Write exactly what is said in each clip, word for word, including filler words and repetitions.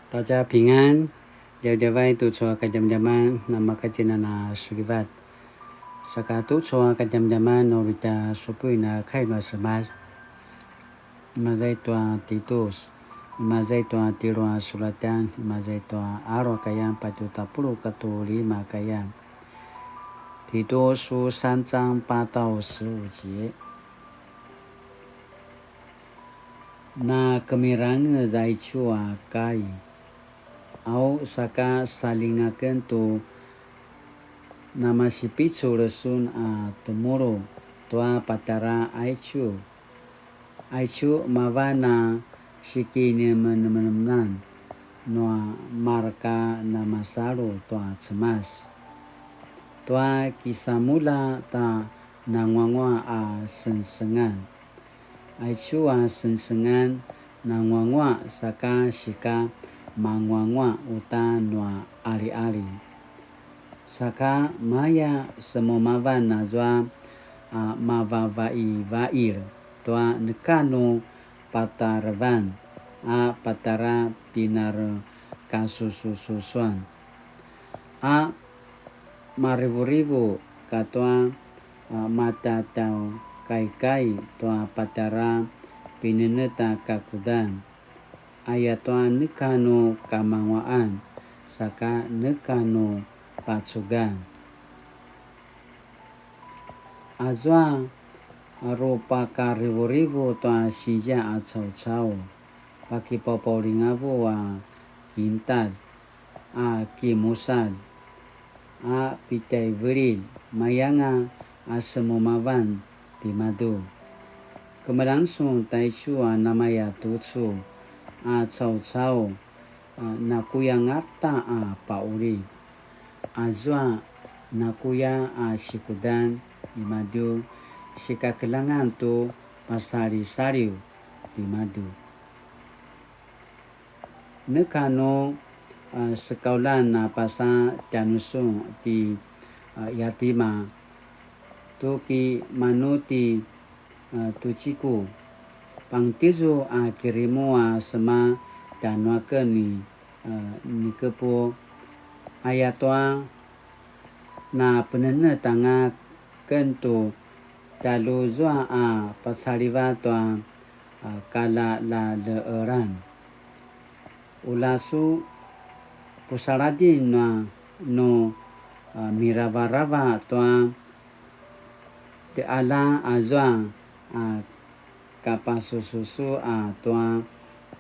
大家平安, djavadjavay tucu a kadjamadjaman namakatjinan a sulivat. Saka tucu a kadjamadjaman uri tja supuin a kai nua Cemas. Imaza i tua Titus, imaza i tua tjelu a sulatan, imaza i tua alu a kayan patje tapuluq katua lima a kayan. 提多書三章八到十五節。 Na kemirangez aicu a kai, au saka saljinga aken tu namasipicul sun a temulu tua patjara aicu. Aicu mavan a sikinemenemeneman nua mareka namasalu tua Cemas, tua kisamulja ta nanguanguaq a sengsengan. Aicu a sengsengan nanguanguaq saka sika manguanguaq uta nua aliali. Saka maya semumavan azua a mavavaivail tua neka nu patarevan a patjara pinarekasusususuan, a marivurivu katua a matatjaukaikai tua patjara pinenetj a kakudan, ayatua neka nu kamanguaqan saka neka nu pacugan. Azua rupakarivurivu tua sinzia a caucau, pakipaupaulingavu a kintalj, a kimusalj, a pitjaivililj, mayanga a semumavan timadju. Kemeljang sun taicu a namaya tucu a caucau a nakuya angata a pauli. Azua nakuya a sikudan nimadju sikakeljangan tu pasalisaliw timadju. Neka nu, a, sekauljan a pasa tjanusun ti, a, Yatima, tu ki manu ti, a, Tuciku, pangtizu a kirimu a sema tjanuaken ni, a, Nikepu, ayatua na penenetj anga ken tu tjaljuzua a pacaliva tua, a, kalalaleeran. Ula su pusaladjin nua nu, a, miravarava tua tjalja azua a kapasususu a tua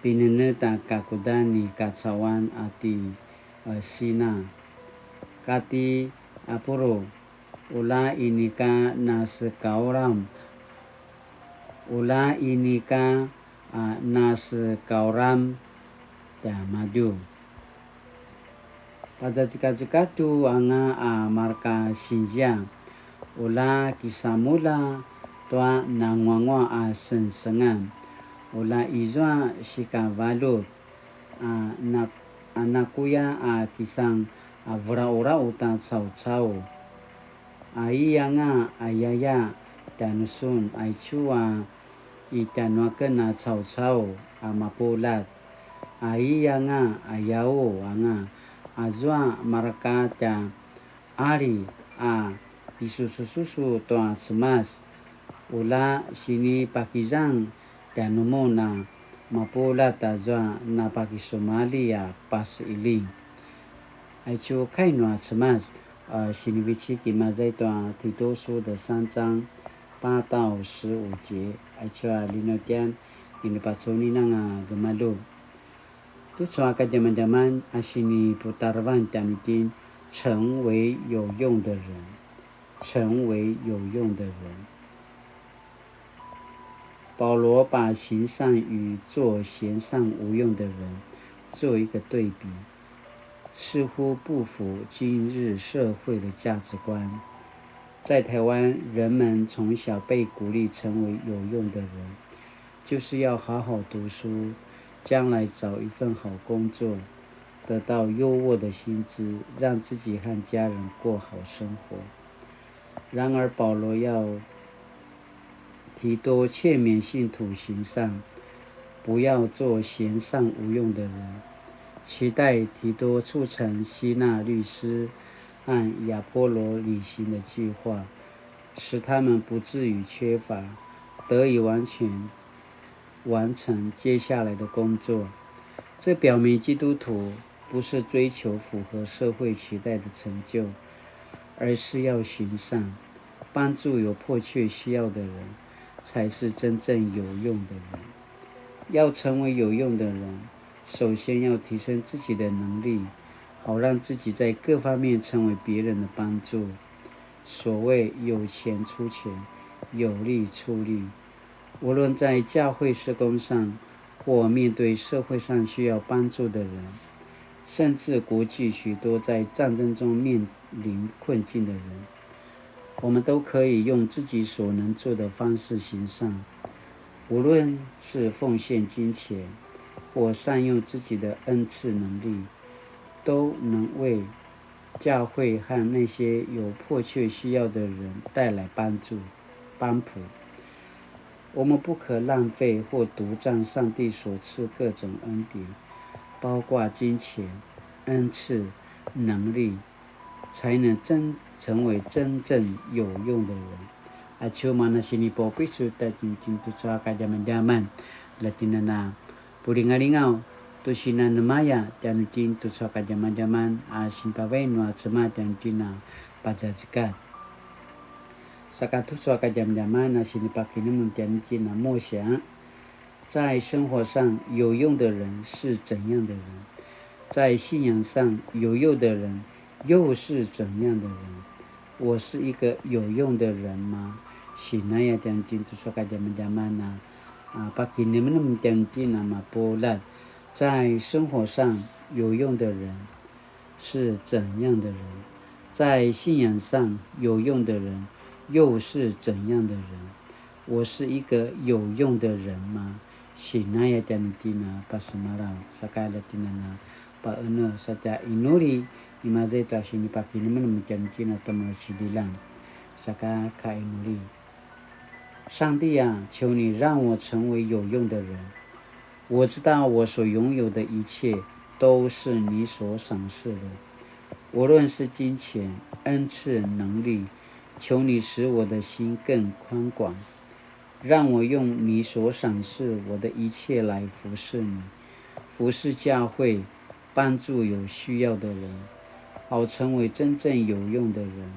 pinenetj a kakudan ni kacauan a ti, e, Sina, kati Apuru, ula inika nasekauram, ula inika, a, nasekauram tiamadju. Pacacekacekatju anga a marka sinzia, ula kisamulja tua nanguanguaq a sengsengan, ula izua sikavaljut, a, na-, a nakuya a kisan a vuraurau ta caucau. Ai anga ayaya tjanusun aicu a i tjanuaken a caucau a mapuljat. Ai anga ayau anga azua marka tja ali a kisusususu tua Cemas, ula sinipakizang tjanumun a mapuljat azua napakisumalji a pasiling. Aicu kai nua Cemas, a, sinivecik imaza i tua Titusu 的三章八到十五节, aicu a linutjan, inipacunin anga gemalju. Tucu a kadjamadjaman a siniputarevan tjanuitjen, 成為有用的人, 成為有用的人。保罗把行善与做闲散无用的人做一个对比，似乎不符今日社会的价值观。在台湾，人们从小被鼓励成为有用的人，就是要好好读书，将来找一份好工作，得到优渥的薪资，让自己和家人过好生活。然而，保罗要提多劝勉信徒行善，不要做闲散无用的人，期待提多促成希娜律师和亚波罗旅行的计划，使他们不至于缺乏，得以完全完成接下来的工作。这表明基督徒不是追求符合社会期待的成就，而是要行善，帮助有迫切需要的人，才是真正有用的人。要成为有用的人，首先要提升自己的能力，好让自己在各方面成为别人的帮助。所谓有钱出钱，有力出力，无论在教会事工上，或面对社会上需要帮助的人，甚至国际许多在战争中面临困境的人，我们都可以用自己所能做的方式行善。无论是奉献金钱，或善用自己的恩赐能力，都能为教会和那些有迫切需要的人带来帮助、帮扶。我们不可浪费或独占上帝所赐各种恩典，包括金钱、恩赐、能力，才能真成为真正有用的人。Aicu mana sinipaupicul tjanuitjen tucu a kadjamadjaman, la tjen a na pulingalingaw tu sinanemaya tjanuitjen tucu a kadjamadjaman a sinipavai nua Cemas tjanuitjen a pazazekatj. Saka tucu a kadjamadjaman a sinipakinemnem tjanuitjen a 默想，在生活上有用的人是怎样的人？在信仰上有用的人又是怎样的人？我是一个有用的人吗？Sinaya tjanuitjen tucu a kadjamadjaman a, a, pakinemnem tjanuitjen a mapuljat. 在生活上有用的人是怎样的人？在信仰上有用的人又是怎样的人？我是一个有用的人吗？Sinaya tjanuitjen a pasemalaw, saka la tjen a na paenel sa tja inuli, imaza i tua sinipakinemnem tjanuitjen a temalacidilan, saka ka inuli. 上帝啊，求你让我成为有用的人。我知道我所拥有的一切都是你所赏赐的，无论是金钱、恩赐、能力，求你使我的心更宽广，让我用你所赏赐我的一切来服侍你，服侍教会，帮助有需要的人，好成为真正有用的人。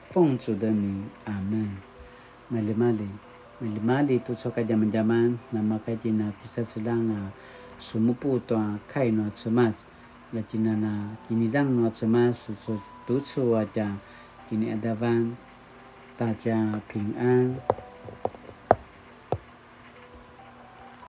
奉主的名，阿们。Maljimalji, maljimalji tucu a kadjamadjaman, namakaitjen a kisaseljang a sumupu tua kai nua Cemas, la tjen a na kinizang nua Cemas, tucu, tucu a tja kiniqadavan, ta tja 平安.